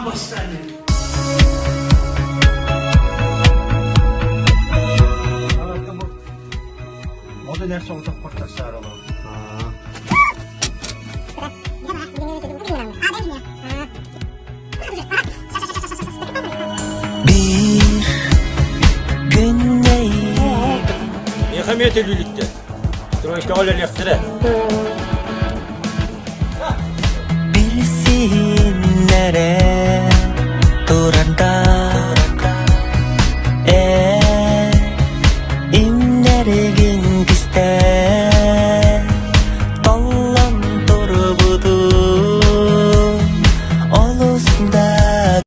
бастаан Модун эр соҕотох портасаар олорор. Биир күннэй Миэхэ эмиэ төлүүлүктэр. Стройкаҕа үлэлиэхтэрэ. Билсиһиннэрэ турардаах Ээ имнэригин кистээн Толлон турбутун олус да.